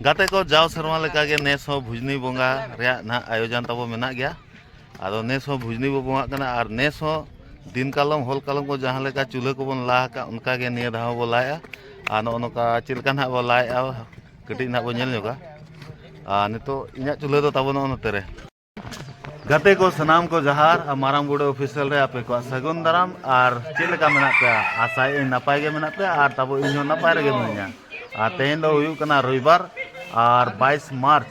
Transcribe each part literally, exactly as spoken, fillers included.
ᱜᱟᱛᱮ ᱠᱚ, ᱡᱟᱣ ᱥᱮᱨᱢᱟ ᱞᱮᱠᱟᱜᱮ ᱱᱮᱥ ᱦᱚᱸ ᱵᱷᱩᱡᱽᱱᱤ ᱵᱚᱸᱜᱟ ᱨᱮᱭᱟᱜ ᱱᱟᱦᱟᱜ ᱟᱭᱳᱡᱚᱱ ᱛᱟᱵᱚ ᱢᱮᱱᱟᱜ ᱜᱮᱭᱟ᱾ ᱟᱫᱚ ᱱᱮᱥ ᱦᱚᱸ ᱵᱷᱩᱡᱽᱱᱤ ᱵᱚ ᱵᱚᱸᱜᱟᱜ ᱠᱟᱱᱟ, ᱟᱨ ᱱᱮᱥ ᱦᱚᱸ ᱫᱤᱱ ᱠᱟᱞᱚᱢ ᱦᱚᱞ ᱠᱟᱞᱚᱢ ᱠᱚ ᱡᱟᱦᱟᱸ ᱞᱮᱠᱟ ᱪᱩᱞᱦᱟᱹ ᱠᱚᱵᱚᱱ ᱞᱟ ᱟᱠᱟᱫ, ᱚᱱᱠᱟᱜᱮ ᱱᱤᱭᱟᱹ ᱫᱷᱟᱣ ᱦᱚᱸ ᱵᱚ ᱞᱟᱭᱮᱜᱼᱟ᱾ ᱟᱨ ᱱᱚᱜᱼᱚ ᱱᱚᱝᱠᱟ ᱪᱮᱫ ᱞᱮᱠᱟ ᱱᱟᱦᱟᱜ ᱵᱚ ᱞᱟᱭᱮᱜᱼᱟ, ᱠᱟᱹᱴᱤᱡ ᱱᱟᱦᱟᱜ ᱵᱚ ᱧᱮᱞ ᱧᱚᱜᱟ᱾ ᱟᱨ ᱱᱤᱛᱚᱜ ᱤᱧᱟᱹᱜ ᱪᱩᱞᱦᱟᱹ ᱫᱚ ᱛᱟᱵᱚ ᱱᱚᱜᱼᱚ ᱱᱚᱛᱮ ᱨᱮ᱾ ᱜᱟᱛᱮ ᱠᱚ ᱥᱟᱱᱟᱢ ᱠᱚ ᱡᱚᱦᱟᱨ, ᱟᱨ ᱢᱟᱨᱟᱝ ᱵᱩᱨᱩ ᱚᱯᱷᱤᱥᱤᱭᱟᱞ ᱨᱮ ᱟᱯᱮ ᱠᱚᱣᱟᱜ ᱥᱟᱹᱜᱩᱱ ᱫᱟᱨᱟᱢ᱾ ᱟᱨ ᱪᱮᱫ ᱞᱮᱠᱟ ᱢᱮᱱᱟᱜ ᱯᱮᱭᱟ? ᱟᱥᱟᱭᱟᱹᱧ ᱱᱟᱯᱟᱭ ᱜᱮ ᱢᱮᱱᱟᱜ ᱯᱮᱭᱟ, ᱟᱨ ᱛᱟᱵᱚ ᱤᱧ ᱦᱚᱸ ᱱᱟᱯᱟᱭ ᱨᱮᱜᱮ ᱢᱤᱱᱟᱹᱧᱟ᱾ ᱟᱨ ᱛᱮᱦᱮᱧ ᱫᱚ ᱦᱩᱭᱩᱜ ᱠᱟᱱᱟ ᱨᱚᱵᱤᱵᱟᱨ, ᱟᱨ ᱵᱟᱭᱤᱥ ᱢᱟᱨᱪ᱾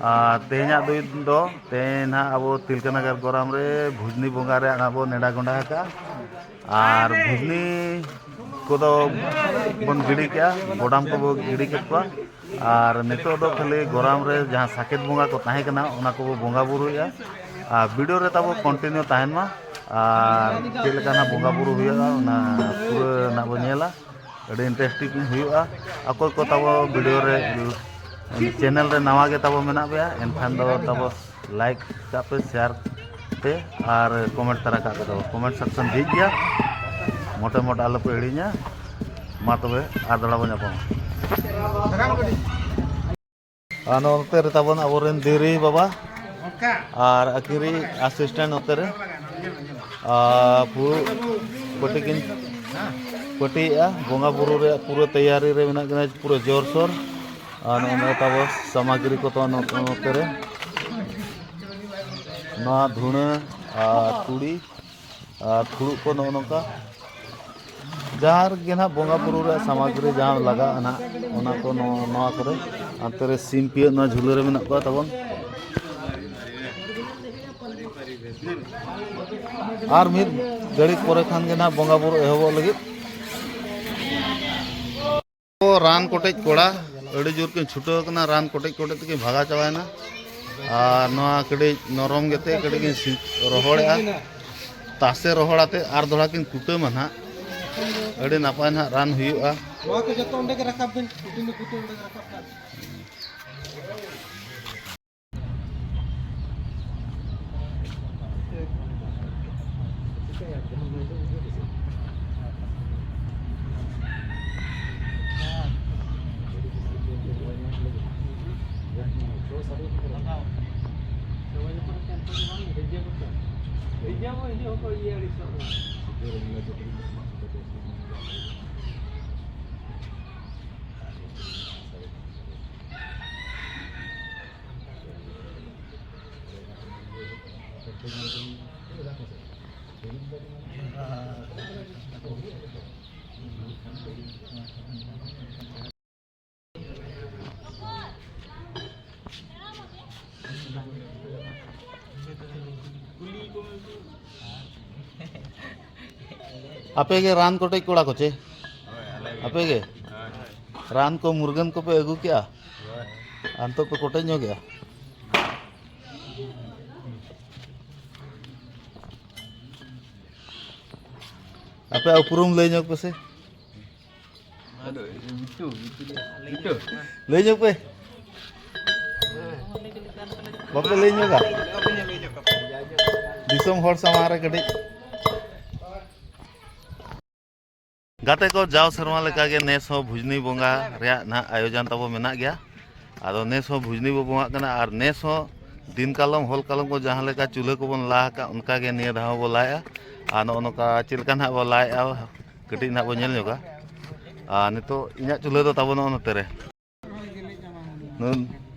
ᱟᱨ ᱛᱮᱦᱮᱧᱟᱜ ᱫᱤᱱ ᱫᱚ, ᱛᱮᱦᱮᱧ ᱱᱟᱦᱟᱜ ᱟᱵᱚ ᱛᱤᱞᱠᱟᱹᱱᱚᱜᱚᱨ ᱜᱚᱨᱟᱢ ᱨᱮ ᱵᱷᱩᱡᱽᱱᱤ ᱵᱚᱸᱜᱟ ᱨᱮᱭᱟᱜ ᱱᱟᱦᱟᱜ ᱵᱚ ᱱᱮᱰᱟ ᱜᱚᱸᱰᱟ ᱟᱠᱟᱫᱼᱟ᱾ ᱟᱨ ᱵᱷᱩᱡᱽᱱᱤ ᱠᱚᱫᱚ ᱵᱚᱱ ᱜᱤᱰᱤ ᱠᱮᱜᱼᱟ, ᱵᱚᱰᱟᱢ ᱠᱚᱵᱚ ᱜᱤᱰᱤ ᱠᱮᱫ ᱠᱚᱣᱟ᱾ ᱟᱨ ᱱᱤᱛᱚᱜ ᱫᱚ ᱠᱷᱟᱹᱞᱤ ᱜᱚᱨᱟᱢ ᱨᱮ ᱡᱟᱦᱟᱸ ᱥᱟᱠᱮᱛ ᱵᱚᱸᱜᱟ ᱠᱚ ᱛᱟᱦᱮᱸ ᱠᱟᱱᱟ, ᱚᱱᱟ ᱠᱚᱵᱚ ᱵᱚᱸᱜᱟ ᱵᱩᱨᱩᱭᱮᱫᱼᱟ᱾ ᱟᱨ ᱵᱷᱤᱰᱤᱭᱳ ᱨᱮ ᱛᱟᱵᱚ ᱠᱚᱱᱴᱤᱱᱤᱭᱩ ᱛᱟᱦᱮᱱ ᱢᱟ᱾ ᱟᱨ ᱪᱮᱫ ᱞᱮᱠᱟ ᱱᱟᱜ ᱵᱚᱸᱜᱟ ᱵᱩᱨᱩ ᱦᱩᱭᱩᱜᱼᱟ, ᱚᱱᱟ ᱯᱩᱨᱟᱹ ᱱᱟᱜ ᱵᱚ ᱧᱮᱞᱟ᱾ ᱟᱹᱰᱤ ᱤᱱᱴᱟᱨᱮᱥᱴᱤᱝ ᱦᱩᱭᱩᱜᱼᱟ᱾ ᱚᱠᱚᱭ ᱠᱚ ᱛᱟᱵᱚ ᱵᱷᱤᱰᱤᱭᱳ ᱨᱮ, ᱪᱮᱱᱮᱞ ᱨᱮ ᱱᱟᱣᱟ ᱜᱮ ᱛᱟᱵᱚ ᱢᱮᱱᱟᱜ ᱯᱮᱭᱟ, ᱮᱱᱠᱷᱟᱱ ᱫᱚ ᱛᱟᱵᱚ ᱞᱟᱭᱤᱠ ᱠᱟᱜ ᱯᱮ, ᱥᱮᱭᱟᱨ ᱯᱮ ᱟᱨ ᱠᱚᱢᱮᱱᱴ ᱛᱟᱨᱟ ᱠᱟᱜ ᱯᱮ᱾ ᱛᱟᱵᱚ ᱠᱚᱢᱮᱱᱴ ᱥᱮᱠᱥᱚᱱ ᱡᱷᱤᱡ ᱜᱮᱭᱟ᱾ ᱢᱚᱴᱮ ᱢᱚᱴ ᱟᱞᱚ ᱯᱮ ᱦᱤᱲᱤᱧᱟ᱾ ᱢᱟ ᱛᱚᱵᱮ ᱟᱨ ᱫᱚᱲᱟ ᱵᱚᱱ ᱧᱟᱯᱟᱢᱟ᱾ ᱟᱨ ᱱᱚᱛᱮ ᱨᱮ ᱛᱟᱵᱚᱱ ᱟᱵᱚᱨᱮᱱ ᱫᱷᱤᱨᱤ ᱵᱟᱵᱟ ᱟᱨ ᱟᱹᱠᱤᱱ ᱨᱤᱱ ᱟᱥᱤᱥᱴᱮᱱᱴ ᱱᱚᱛᱮ ᱨᱮ, ᱟᱨ ᱯᱷᱩᱲᱩᱜ ᱯᱟᱹᱴᱤ ᱠᱤᱱ ᱯᱟᱹᱴᱤᱭᱮᱫᱼᱟ᱾ ᱵᱚᱸᱜᱟ ᱵᱩᱨᱩ ᱨᱮᱭᱟᱜ ᱯᱩᱨᱟᱹ ᱛᱮᱭᱟᱨᱤ ᱨᱮ ᱢᱮᱱᱟᱜ ᱠᱤᱱᱟ, ᱯᱩᱨᱟᱹ ᱡᱳᱨᱥᱳᱨ᱾ ᱟᱨ ᱱᱚᱜᱼᱚ ᱱᱚᱣᱟ ᱛᱟᱵᱚ ᱥᱟᱢᱟᱜᱨᱤ ᱠᱚ ᱛᱟᱵᱚ ᱱᱚᱛᱮ ᱨᱮ, ᱱᱚᱣᱟ ᱫᱷᱩᱬᱟᱹ ᱟᱨ ᱛᱩᱲᱤ ᱟᱨ ᱯᱷᱩᱲᱩᱜ ᱠᱚ ᱱᱚᱜᱼᱚ ᱱᱚᱝᱠᱟ᱾ ᱡᱟᱦᱟᱸ ᱨᱮᱜᱮ ᱱᱟᱦᱟᱜ ᱵᱚᱸᱜᱟ ᱵᱩᱨᱩ ᱨᱮᱭᱟᱜ ᱥᱟᱢᱟᱜᱨᱤ ᱡᱟᱦᱟᱸ ᱞᱟᱜᱟᱜᱼᱟ ᱱᱟᱦᱟᱜ, ᱚᱱᱟ ᱠᱚ ᱱᱚᱣᱟ, ᱱᱚᱣᱟ ᱠᱚᱨᱮ᱾ ᱦᱟᱱᱛᱮ ᱨᱮ ᱥᱤᱢ ᱯᱤᱭᱟᱹᱜ ᱱᱚᱣᱟ ᱡᱷᱩᱞᱟᱹ ᱨᱮ ᱢᱮᱱᱟᱜ ᱠᱚᱣᱟ ᱛᱟᱵᱚᱱ᱾ ᱟᱨ ᱢᱤᱫ ᱜᱷᱟᱹᱲᱤᱡ ᱯᱚᱨᱮ ᱠᱷᱟᱱ ᱜᱮ ᱱᱟᱦᱟᱜ ᱵᱚᱸᱜᱟ ᱵᱩᱨᱩ ᱮᱦᱚᱵᱚᱜ ᱞᱟᱹᱜᱤᱫ᱾ ᱨᱟᱱ ᱠᱚᱴᱮᱡ ᱠᱚᱲᱟ ᱟᱹᱰᱤ ᱡᱳᱨ ᱠᱤᱱ ᱪᱷᱩᱴᱟᱹᱣ ᱠᱟᱱᱟ, ᱨᱟᱱ ᱠᱚᱴᱮᱡ ᱠᱚᱴᱮᱡ ᱛᱮᱠᱤᱱ ᱵᱷᱟᱜᱟᱣ ᱪᱟᱵᱟᱭᱮᱱᱟ᱾ ᱟᱨ ᱱᱚᱣᱟ ᱠᱟᱹᱴᱤᱡ ᱱᱚᱨᱚᱢ ᱜᱮᱛᱮ ᱠᱟᱹᱴᱤᱡ ᱠᱤᱱ ᱥᱤ-, ᱨᱚᱦᱚᱲᱮᱜᱼᱟ᱾ ᱛᱟᱥᱮ ᱨᱚᱦᱚᱲ ᱟᱛᱮ ᱟᱨ ᱫᱚᱦᱲᱟ ᱠᱤᱱ ᱠᱩᱴᱟᱹᱢᱟ ᱱᱟᱦᱟᱜ᱾ ᱟᱹᱰᱤ ᱱᱟᱯᱟᱭ ᱱᱟᱦᱟᱜ ᱨᱟᱱ ᱦᱩᱭᱩᱜᱼᱟ᱾ ᱱᱚᱣᱟ ᱠᱚ ᱡᱚᱛᱚ ᱚᱸᱰᱮ ᱜᱮ ᱨᱟᱠᱟᱵ ᱵᱮᱱ, ᱠᱩᱴᱟᱹᱢ ᱫᱚ ᱠᱩᱴᱟᱹᱢ ᱚᱸᱰᱮ ᱜᱮ ᱨᱟᱠᱟᱵ ᱠᱟᱜ ᱵᱮᱱ᱾ ᱟᱯᱮ ᱜᱮ ᱨᱟᱱ ᱠᱚᱴᱮᱡ ᱠᱚᱲᱟ ᱠᱚ ᱪᱮ? ᱦᱳᱭ, ᱟᱞᱮ ᱜᱮ᱾ ᱟᱯᱮ ᱜᱮ? ᱦᱳᱭ, ᱦᱳᱭ᱾ ᱨᱟᱱ ᱠᱚ ᱢᱩᱨᱜᱟᱹᱱ ᱠᱚᱯᱮ ᱟᱹᱜᱩ ᱠᱮᱜᱼᱟ? ᱦᱳᱭ᱾ ᱟᱨ ᱱᱤᱛᱚᱜ ᱯᱮ ᱠᱚᱴᱮᱡ ᱧᱚᱜᱮᱜᱼᱟ? ᱟᱯᱮᱭᱟᱜ ᱩᱯᱨᱩᱢ ᱞᱟᱹᱭ ᱧᱚᱜ ᱯᱮᱥᱮ᱾ ᱟᱫᱚ, ᱢᱤᱴᱩ, ᱢᱤᱴᱩ, ᱢᱤᱴᱩ᱾ ᱞᱟᱹᱭ ᱧᱚᱜ ᱯᱮ᱾ ᱵᱟᱯᱮ ᱞᱟᱹᱭ ᱧᱚᱜᱟ? ᱫᱤᱥᱚᱢ ᱦᱚᱲ ᱥᱟᱢᱟᱝ ᱨᱮ ᱠᱟᱹᱴᱤᱡ᱾ ᱜᱟᱛᱮ ᱠᱚ, ᱡᱟᱣ ᱥᱮᱨᱢᱟ ᱞᱮᱠᱟᱜᱮ ᱱᱮᱥ ᱦᱚᱸ ᱵᱷᱩᱡᱽᱱᱤ ᱵᱚᱸᱜᱟ ᱨᱮᱭᱟᱜ ᱱᱟᱦᱟᱜ ᱟᱭᱳᱡᱚᱱ ᱛᱟᱵᱚ ᱢᱮᱱᱟᱜ ᱜᱮᱭᱟ᱾ ᱟᱫᱚ ᱱᱮᱥ ᱦᱚᱸ ᱵᱷᱩᱡᱽᱱᱤ ᱵᱚ ᱵᱚᱸᱜᱟᱜ ᱠᱟᱱᱟ, ᱟᱨ ᱱᱮᱥ ᱦᱚᱸ ᱫᱤᱱ ᱠᱟᱞᱚᱢ ᱦᱚᱞ ᱠᱟᱞᱚᱢ ᱠᱚ ᱡᱟᱦᱟᱸ ᱞᱮᱠᱟ ᱪᱩᱞᱦᱟᱹ ᱠᱚᱵᱚᱱ ᱞᱟ ᱟᱠᱟᱫ, ᱚᱱᱠᱟᱜᱮ ᱱᱤᱭᱟᱹ ᱫᱷᱟᱣ ᱦᱚᱸ ᱵᱚ ᱞᱟᱭᱮᱜᱼᱟ᱾ ᱟᱨ ᱱᱚᱜᱼᱚ ᱱᱚᱝᱠᱟ ᱪᱮᱫ ᱞᱮᱠᱟ ᱱᱟᱦᱟᱜ ᱵᱚ ᱞᱟᱭᱮᱜᱼᱟ, ᱠᱟᱹᱴᱤᱡ ᱱᱟᱦᱟᱜ ᱵᱚ ᱧᱮᱞ ᱧᱚᱜᱟ᱾ ᱟᱨ ᱱᱤᱛᱚᱜ ᱤᱧᱟᱹᱜ ᱪᱩᱞᱦᱟᱹ ᱫᱚ ᱛᱟᱵᱚ ᱱᱚᱜᱼᱚ ᱱᱚᱛᱮ ᱨᱮ᱾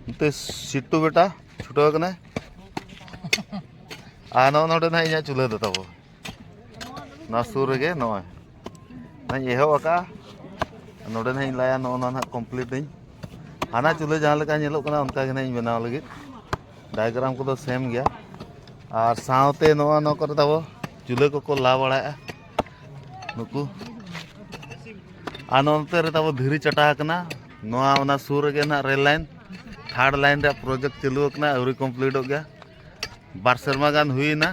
ᱱᱚᱛᱮ ᱥᱤᱴᱴᱩ ᱵᱮᱴᱟ ᱪᱷᱩᱴᱟᱹᱣ ᱠᱟᱱᱟᱭ᱾ ᱟᱨ ᱱᱚᱜᱼᱚ ᱱᱚᱰᱮ ᱱᱟᱦᱟᱜ ᱤᱧᱟᱹᱜ ᱪᱩᱞᱦᱟᱹ ᱫᱚ ᱛᱟᱵᱚ᱾ ᱱᱚᱣᱟ ᱥᱩᱨ ᱨᱮᱜᱮ ᱱᱚᱜᱼᱚᱭ ᱱᱟᱦᱟᱜ ᱤᱧ ᱮᱦᱚᱵ ᱟᱠᱟᱫᱼᱟ᱾ ᱱᱚᱰᱮ ᱱᱟᱦᱟᱜ ᱤᱧ ᱞᱟᱭᱟ, ᱱᱚᱜᱼᱚ ᱱᱚᱣᱟ ᱱᱟᱦᱟᱜ ᱠᱚᱢᱯᱞᱤᱴ ᱟᱹᱧ᱾ ᱦᱟᱱᱟ ᱪᱩᱞᱦᱟᱹ ᱡᱟᱦᱟᱸ ᱞᱮᱠᱟ ᱧᱮᱞᱚᱜ ᱠᱟᱱᱟ, ᱚᱱᱠᱟ ᱜᱮ ᱱᱟᱦᱟᱜ ᱤᱧ ᱵᱮᱱᱟᱣ ᱞᱟᱹᱜᱤᱫ᱾ ᱰᱟᱭᱜᱨᱟᱢ ᱠᱚᱫᱚ ᱥᱮᱢ ᱜᱮᱭᱟ᱾ ᱟᱨ ᱥᱟᱶᱛᱮ ᱱᱚᱣᱟ, ᱱᱚᱣᱟ ᱠᱚᱨᱮ ᱛᱟᱵᱚ ᱪᱩᱞᱦᱟᱹ ᱠᱚᱠᱚ ᱞᱟ ᱵᱟᱲᱟᱭᱮᱫᱼᱟ ᱱᱩᱠᱩ᱾ ᱟᱨ ᱱᱚᱱᱛᱮ ᱨᱮ ᱛᱟᱵᱚ ᱫᱷᱤᱨᱤ ᱪᱟᱴᱟ ᱟᱠᱟᱱᱟ᱾ ᱱᱚᱣᱟ, ᱚᱱᱟ ᱥᱩᱨ ᱨᱮᱜᱮ ᱱᱟᱦᱟᱜ ᱨᱮᱞ ᱞᱟᱭᱤᱱ, ᱛᱷᱟᱨᱰ ᱞᱟᱭᱤᱱ ᱨᱮᱭᱟᱜ ᱯᱨᱚᱡᱮᱠᱴ ᱪᱟᱹᱞᱩ ᱟᱠᱟᱱᱟ, ᱟᱹᱣᱨᱤ ᱠᱚᱢᱯᱞᱤᱴᱚᱜ ᱜᱮᱭᱟ᱾ ᱵᱟᱨ ᱥᱮᱨᱢᱟ ᱜᱟᱱ ᱦᱩᱭᱮᱱᱟ᱾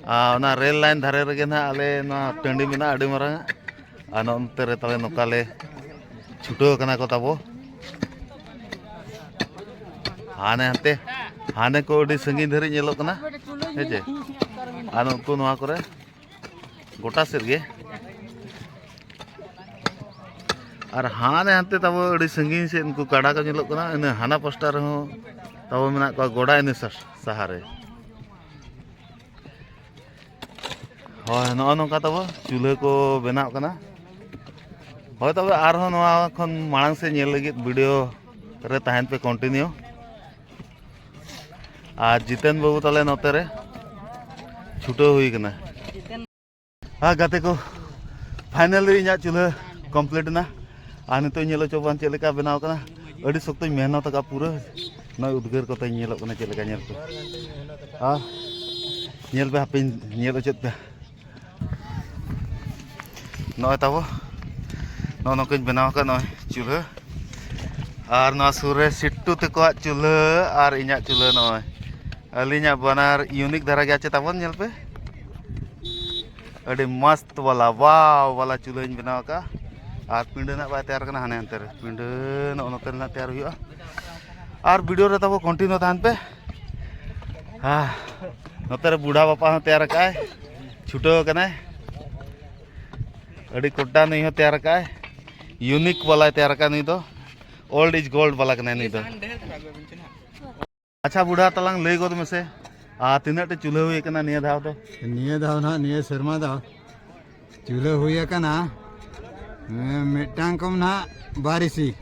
ᱟᱨ ᱚᱱᱟ ᱨᱮᱞ ᱞᱟᱭᱤᱱ ᱫᱷᱟᱨᱮ ᱨᱮᱜᱮ ᱱᱟᱦᱟᱜ ᱟᱞᱮ ᱱᱚᱣᱟ ᱴᱟᱺᱰᱤ ᱢᱮᱱᱟᱜᱼᱟ, ᱟᱹᱰᱤ ᱢᱟᱨᱟᱝ᱾ ᱟᱨ ᱱᱚᱱᱛᱮ ᱨᱮ ᱛᱟᱞᱮ ᱱᱚᱝᱠᱟ ᱞᱮ ᱪᱷᱩᱴᱟᱹᱣ ᱟᱠᱟᱱᱟ ᱠᱚ ᱛᱟᱵᱚ᱾ ᱦᱟᱱᱮ ᱦᱟᱱᱛᱮ, ᱦᱟᱱᱮ ᱠᱚ ᱟᱹᱰᱤ ᱥᱟᱺᱜᱤᱧ ᱫᱷᱟᱹᱨᱤᱡ ᱧᱮᱞᱚᱜ ᱠᱟᱱᱟ, ᱦᱮᱸ ᱪᱮ? ᱟᱨ ᱩᱱᱠᱩ ᱱᱚᱣᱟ ᱠᱚᱨᱮ ᱜᱚᱴᱟ ᱥᱮᱫ ᱜᱮ᱾ ᱟᱨ ᱦᱟᱱᱮ ᱦᱟᱱᱛᱮ ᱛᱟᱵᱚ ᱟᱹᱰᱤ ᱥᱟᱺᱜᱤᱧ ᱥᱮᱫ ᱩᱱᱠᱩ ᱠᱟᱰᱟ ᱠᱚ ᱧᱮᱞᱚᱜ ᱠᱟᱱᱟ, ᱤᱱᱟᱹ ᱦᱟᱱᱟ ᱯᱟᱥᱴᱟ ᱨᱮᱦᱚᱸ ᱛᱟᱵᱚ ᱢᱮᱱᱟᱜ ᱠᱚᱣᱟ ᱜᱚᱰᱟ ᱤᱱᱟᱹ ᱥᱟ-, ᱥᱟᱦᱟ ᱨᱮ᱾ ᱦᱳᱭ, ᱱᱚᱜᱼᱚ ᱱᱚᱝᱠᱟ ᱛᱟᱵᱚ ᱪᱩᱞᱦᱟᱹ ᱠᱚ ᱵᱮᱱᱟᱣ ᱠᱟᱱᱟ᱾ ᱦᱳᱭ, ᱛᱚᱵᱮ ᱟᱨᱦᱚᱸ ᱱᱚᱣᱟ ᱠᱷᱚᱱ ᱢᱟᱲᱟᱝ ᱥᱮᱫ ᱧᱮᱞ ᱞᱟᱹᱜᱤᱫ ᱵᱷᱤᱰᱤᱭᱳ ᱨᱮ ᱛᱟᱦᱮᱱ ᱯᱮ continue᱾ ᱟᱨ ᱡᱤᱛᱮᱱ ᱵᱟᱹᱵᱩ ᱛᱟᱞᱮ ᱱᱚᱛᱮ ᱨᱮ ᱪᱷᱩᱴᱟᱹᱣ ᱦᱩᱭ ᱠᱟᱱᱟ᱾ ᱦᱮᱸ ᱜᱟᱛᱮ ᱠᱚ, final ᱨᱮ ᱤᱧᱟᱹᱜ ᱪᱩᱞᱦᱟᱹ complete ᱮᱱᱟ᱾ ᱟᱨ ᱱᱤᱛᱚᱜ ᱧᱮᱞ ᱦᱚᱪᱚ ᱵᱚᱱ ᱪᱮᱫ ᱞᱮᱠᱟ ᱵᱮᱱᱟᱣ ᱠᱟᱱᱟ᱾ ᱟᱹᱰᱤ ᱥᱚᱠᱛᱚᱧ ᱢᱮᱦᱱᱚᱛ ᱟᱠᱟᱫᱼᱟ ᱯᱩᱨᱟᱹ᱾ ᱱᱚᱜᱼᱚᱭ ᱩᱫᱽᱜᱟᱹᱨ ᱠᱚᱛᱮᱧ ᱧᱮᱞᱚᱜ ᱠᱟᱱᱟ ᱪᱮᱫ ᱞᱮᱠᱟ, ᱧᱮᱞ ᱯᱮ᱾ ᱟᱨ ᱧᱮᱞ ᱯᱮ, ᱦᱟᱯᱮᱧ ᱧᱮᱞ ᱦᱚᱪᱚᱭᱮᱫ ᱯᱮ᱾ ᱱᱚᱜᱼᱚᱭ ᱛᱟᱵᱚ, ᱱᱚᱜᱼᱚ ᱱᱚᱝᱠᱟᱧ ᱵᱮᱱᱟᱣ ᱟᱠᱟᱫ ᱱᱚᱜᱼᱚᱭ ᱪᱩᱞᱦᱟᱹ᱾ ᱟᱨ ᱱᱚᱣᱟ ᱥᱩᱨ ᱨᱮ ᱥᱤᱴᱴᱩ ᱛᱟᱠᱚᱣᱟᱜ ᱪᱩᱞᱦᱟᱹ ᱟᱨ ᱤᱧᱟᱹᱜ ᱪᱩᱞᱦᱟᱹ ᱱᱚᱜᱼᱚᱭ᱾ ᱟᱹᱞᱤᱧᱟᱜ ᱵᱟᱱᱟᱨ unique ᱫᱷᱟᱨᱟ ᱜᱮᱭᱟ ᱪᱮ ᱛᱟᱵᱚᱱ, ᱧᱮᱞ ᱯᱮ᱾ ᱟᱹᱰᱤ ᱢᱚᱥᱛ ᱵᱟᱞᱟ, wow ᱵᱟᱞᱟ ᱪᱩᱞᱦᱟᱹᱧ ᱵᱮᱱᱟᱣ ᱟᱠᱟᱫᱼᱟ᱾ ᱟᱨ ᱯᱤᱸᱰᱟᱹ ᱱᱟᱜ ᱵᱟᱭ ᱛᱮᱭᱟᱨ ᱠᱟᱱᱟ, ᱦᱟᱱᱮ ᱦᱟᱱᱛᱮ ᱨᱮ ᱯᱤᱸᱰᱟᱹ ᱱᱚᱜᱼᱚ ᱱᱚᱛᱮ ᱨᱮ ᱱᱟᱜ ᱛᱮᱭᱟᱨ ᱦᱩᱭᱩᱜᱼᱟ᱾ ᱟᱨ ᱵᱷᱤᱰᱤᱭᱳ ᱨᱮ ᱛᱟᱵᱚ continue ᱛᱟᱦᱮᱱ ᱯᱮ᱾ ᱦᱮᱸ, ᱱᱚᱛᱮ ᱨᱮ ᱵᱩᱰᱷᱟ ᱵᱟᱯᱟ ᱦᱚᱸ ᱛᱮᱭᱟᱨ ᱟᱠᱟᱫᱼᱟᱭ, ᱪᱷᱩᱴᱟᱹᱣ ᱟᱠᱟᱱᱟᱭ᱾ ᱟᱹᱰᱤ ᱠᱚᱰᱟ ᱱᱩᱭ ᱦᱚᱸ ᱛᱮᱭᱟᱨ ᱟᱠᱟᱫᱼᱟᱭ, unique ᱵᱟᱞᱟᱭ ᱛᱮᱭᱟᱨ ᱟᱠᱟᱫ ᱱᱩᱭ ᱫᱚ, old is gold ᱵᱟᱞᱟ ᱠᱟᱱᱟᱭ ᱱᱩᱭ ᱫᱚ᱾ ᱟᱪᱪᱷᱟ ᱵᱩᱰᱷᱟ, ᱛᱟᱞᱟᱝ ᱞᱟᱹᱭ ᱜᱚᱫ ᱢᱮᱥᱮ, ᱟᱨ ᱛᱤᱱᱟᱹᱜ ᱴᱟ ᱪᱩᱞᱦᱟᱹ ᱦᱩᱭ ᱟᱠᱟᱱᱟ ᱱᱤᱭᱟᱹ ᱫᱷᱟᱣ ᱫᱚ? ᱱᱤᱭᱟᱹ ᱫᱷᱟᱣ ᱱᱟᱦᱟᱜ, ᱱᱤᱭᱟᱹ ᱥᱮᱨᱢᱟ ᱫᱚ ᱪᱩᱞᱦᱟᱹ ᱦᱩᱭ ᱟᱠᱟᱱᱟ, ᱦᱮᱸ, ᱢᱤᱫᱴᱟᱝ ᱠᱚᱢ ᱱᱟᱦᱟᱜ ᱵᱟᱨ ᱤᱥᱤ᱾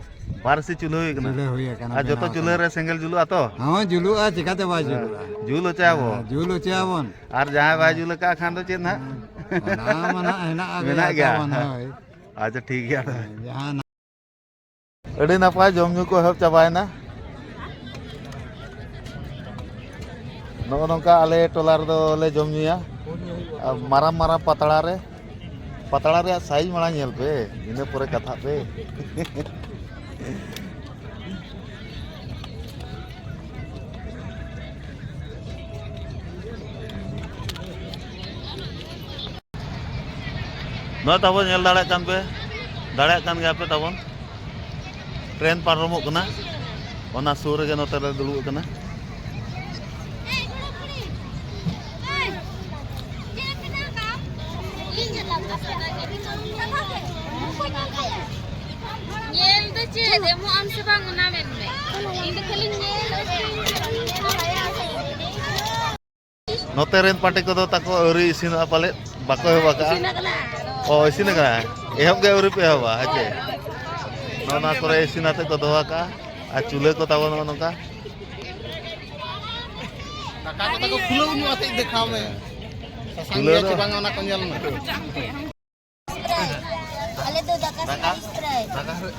ᱵᱟᱨ ᱤᱥᱤ ᱪᱩᱞᱦᱟᱹ ᱦᱩᱭ ᱟᱠᱟᱱᱟ? ᱪᱩᱞᱦᱟᱹ ᱦᱩᱭ ᱟᱠᱟᱱᱟ, ᱟᱨ ᱡᱚᱛᱚ ᱵᱮᱱᱟᱣ ᱪᱩᱞᱦᱟᱹ ᱟᱠᱟᱱᱟ᱾ ᱨᱮ ᱥᱮᱸᱜᱮᱞ ᱡᱩᱞᱩᱜᱼᱟ ᱛᱚ? ᱦᱚᱸ, ᱡᱩᱞᱩᱜᱼᱟ, ᱪᱤᱠᱟᱹᱛᱮ ᱵᱟᱭ ᱦᱮᱸ, ᱡᱩᱞᱩᱜᱼᱟ? ᱡᱩᱞ ᱦᱚᱪᱚᱭᱟᱵᱚ᱾ ᱦᱮᱸ, ᱡᱩᱞ ᱦᱚᱪᱚᱭᱟᱵᱚᱱ᱾ ᱟᱨ ᱡᱟᱦᱟᱸᱭ ᱵᱟᱭ ᱡᱩᱞ ᱟᱠᱟᱫ ᱠᱷᱟᱱ ᱫᱚ ᱪᱮᱫ ᱱᱟᱦᱟᱜ? ᱚᱱᱟ ᱢᱟ ᱱᱟᱦᱟᱜ ᱦᱮᱱᱟᱜ ᱜᱮᱭᱟ ᱢᱮᱱᱟᱜ ᱜᱮᱭᱟ᱾ ᱛᱟᱵᱚᱱ, ᱦᱮᱸ᱾ ᱦᱳᱭ᱾ ᱟᱪᱪᱷᱟ, ᱴᱷᱤᱠ ᱜᱮᱭᱟ᱾ ᱡᱟᱦᱟᱸ ᱟᱹᱰᱤ ᱱᱟᱯᱟᱭ, ᱡᱚᱢ ᱧᱩ ᱠᱚ ᱮᱦᱚᱵ ᱪᱟᱵᱟᱭᱮᱱᱟ᱾ ᱱᱚᱜᱼᱚ ᱱᱚᱝᱠᱟ ᱟᱞᱮ ᱴᱚᱞᱟ ᱨᱮᱫᱚ ᱞᱮ ᱡᱚᱢ ᱧᱩᱭᱟ᱾ ᱟᱨ ᱢᱟᱨᱟᱝ ᱢᱟᱨᱟᱝ ᱯᱟᱛᱲᱟ ᱨᱮ, ᱯᱟᱛᱲᱟ ᱨᱮᱭᱟᱜ ᱥᱟᱭᱤᱡᱽ ᱢᱟᱲᱟᱝ ᱧᱮᱞ ᱯᱮ, ᱤᱱᱟᱹ ᱯᱚᱨᱮ ᱠᱟᱛᱷᱟᱜ ᱯᱮ᱾ ᱱᱚᱜᱼᱚᱭ ᱛᱟᱵᱚᱱ ᱧᱮᱞ ᱫᱟᱲᱮᱭᱟᱜ ᱠᱟᱱ ᱯᱮ, ᱫᱟᱲᱮᱭᱟᱜ ᱠᱟᱱ ᱜᱮᱭᱟ ᱯᱮ ᱛᱟᱵᱚᱱ, ᱴᱨᱮᱱ ᱯᱟᱨᱚᱢᱚᱜ ᱠᱟᱱᱟ, ᱚᱱᱟ ᱥᱩᱨ ᱨᱮᱜᱮ ᱱᱚᱛᱮ ᱞᱮ ᱫᱩᱲᱩᱵ ᱟᱠᱟᱱᱟ᱾ ᱧᱮᱞ ᱫᱚ ᱪᱮᱫ ᱮᱢᱚᱜ ᱟᱢ ᱥᱮ ᱵᱟᱝ ᱚᱱᱟ ᱢᱮᱱ ᱢᱮ᱾ ᱤᱧ ᱫᱚ ᱠᱷᱟᱹᱞᱤᱧ ᱧᱮᱞ ᱟᱹᱜᱩᱭᱟ᱾ ᱱᱚᱛᱮ ᱨᱮᱱ ᱯᱟᱨᱴᱤ ᱠᱚᱫᱚ ᱛᱟᱠᱚ ᱟᱹᱣᱨᱤ ᱤᱥᱤᱱᱚᱜᱼᱟ ᱯᱟᱞᱮᱫ, ᱵᱟᱠᱚ ᱮᱦᱚᱵ ᱟᱠᱟᱫᱼᱟ? ᱤᱥᱤᱱ ᱟᱠᱟᱱᱟ᱾ ᱚ, ᱤᱥᱤᱱ ᱟᱠᱟᱱᱟ᱾ ᱮᱦᱚᱵ ᱜᱮ ᱟᱹᱣᱨᱤ ᱯᱮ ᱮᱦᱚᱵᱟ, ᱦᱮᱸ ᱪᱮ? ᱱᱚᱜᱼᱚ ᱱᱚᱣᱟ ᱠᱚᱨᱮ ᱤᱥᱤᱱ ᱟᱛᱮ ᱠᱚ ᱫᱚᱦᱚ ᱟᱠᱟᱫᱼᱟ᱾ ᱟᱨ ᱪᱩᱞᱦᱟᱹ ᱠᱚ ᱛᱟᱵᱚ ᱱᱚᱜᱼᱚ ᱱᱚᱝᱠᱟ᱾ ᱫᱟᱠᱟ ᱠᱚ ᱛᱟᱠᱚ ᱠᱷᱩᱞᱟᱹᱣ ᱧᱚᱜ ᱟᱛᱮ ᱫᱮᱠᱷᱟᱣ ᱢᱮ᱾ ᱥᱟᱥᱟᱝ ᱠᱷᱩᱞᱟᱹᱣ ᱜᱮᱭᱟ ᱫᱚ ᱪᱮ ᱵᱟᱝᱟ, ᱚᱱᱟ ᱠᱚ ᱧᱮᱞ ᱢᱮ᱾ ᱟᱞᱮ ᱫᱚ ᱫᱟᱠᱟ ᱫᱟᱠᱟ? ᱥᱟᱞᱟᱜ ᱥᱯᱨᱟᱭᱤᱴ᱾ ᱫᱟᱠᱟ ᱦᱮ-,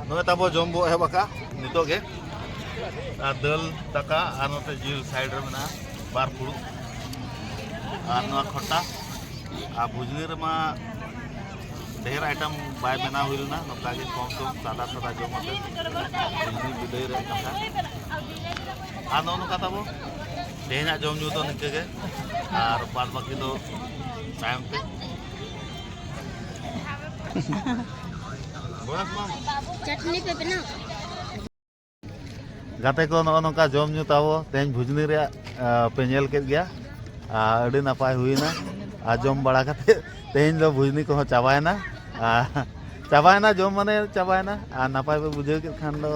ᱱᱚᱜᱼᱚᱭ ᱛᱟᱵᱚ ᱡᱚᱢ ᱵᱚ ᱮᱦᱚᱵ ᱟᱠᱟᱫ ᱱᱤᱛᱚᱜ ᱜᱮ᱾ ᱟᱨ ᱫᱟᱹᱞ ᱫᱟᱠᱟ ᱟᱨ ᱱᱚᱛᱮ ᱡᱤᱞ ᱥᱟᱭᱤᱰ ᱨᱮ ᱢᱮᱱᱟᱜᱼᱟ, ᱵᱟᱨ ᱯᱷᱩᱲᱩᱜ᱾ ᱟᱨ ᱱᱚᱣᱟ ᱠᱷᱚᱴᱟ᱾ ᱟᱨ ᱵᱷᱩᱡᱽᱱᱤ ᱨᱮᱢᱟ ᱰᱷᱮᱨ ᱟᱭᱴᱮᱢ ᱵᱟᱭ ᱵᱮᱱᱟᱣ ᱦᱩᱭ ᱞᱮᱱᱟ, ᱱᱚᱝᱠᱟ ᱜᱮ ᱠᱚᱢ ᱥᱚᱢ ᱥᱟᱫᱟ ᱥᱟᱫᱟ ᱡᱚᱢ ᱟᱛᱮ ᱵᱷᱩᱡᱽᱱᱤ ᱵᱤᱫᱟᱹᱭ ᱨᱮᱭᱟᱜ ᱠᱟᱛᱷᱟ᱾ ᱟᱨ ᱱᱚᱜᱼᱚ ᱱᱚᱝᱠᱟ ᱛᱟᱵᱚ ᱛᱮᱦᱮᱧᱟᱜ ᱡᱚᱢ ᱧᱩ ᱫᱚ ᱱᱤᱝᱠᱟᱹ ᱜᱮ, ᱟᱨ ᱵᱟᱫ ᱵᱟᱹᱠᱤ ᱫᱚ ᱛᱟᱭᱚᱢ ᱛᱮ᱾ ᱪᱟᱴᱱᱤ ᱯᱮ ᱵᱮᱱᱟᱣ? ᱜᱟᱛᱮ ᱠᱚ, ᱱᱚᱜᱼᱚ ᱱᱚᱝᱠᱟ ᱡᱚᱢ ᱧᱩ ᱛᱟᱵᱚ ᱛᱮᱦᱮᱧ ᱵᱷᱩᱡᱽᱱᱤ ᱨᱮᱭᱟᱜ, ᱟ, ᱯᱮ ᱧᱮᱞ ᱠᱮᱫ ᱜᱮᱭᱟ᱾ ᱟ, ᱟᱹᱰᱤ ᱱᱟᱯᱟᱭ ᱦᱩᱭᱱᱟ᱾ ᱟᱨ ᱡᱚᱢ ᱵᱟᱲᱟ ᱠᱟᱛᱮ ᱛᱮᱦᱮᱧ ᱫᱚ ᱵᱷᱩᱡᱽᱱᱤ ᱠᱚᱦᱚᱸ ᱪᱟᱵᱟᱭᱮᱱᱟ᱾ ᱟ, ᱪᱟᱵᱟᱭᱮᱱᱟ, ᱡᱚᱢ ᱢᱟᱱᱮ ᱪᱟᱵᱟᱭᱮᱱᱟ᱾ ᱟᱨ ᱱᱟᱯᱟᱭ ᱯᱮ ᱵᱩᱡᱷᱟᱹᱣ ᱠᱮᱫ ᱠᱷᱟᱱ ᱫᱚ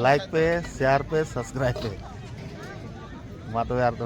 ᱞᱟᱭᱤᱠ ᱯᱮ, ᱥᱮᱭᱟᱨ ᱯᱮ, ᱥᱟᱵᱥᱠᱨᱟᱭᱤᱵ ᱯᱮ᱾ ᱢᱟ ᱛᱚᱵᱮ ᱟᱨ ᱛᱷᱚᱲᱟ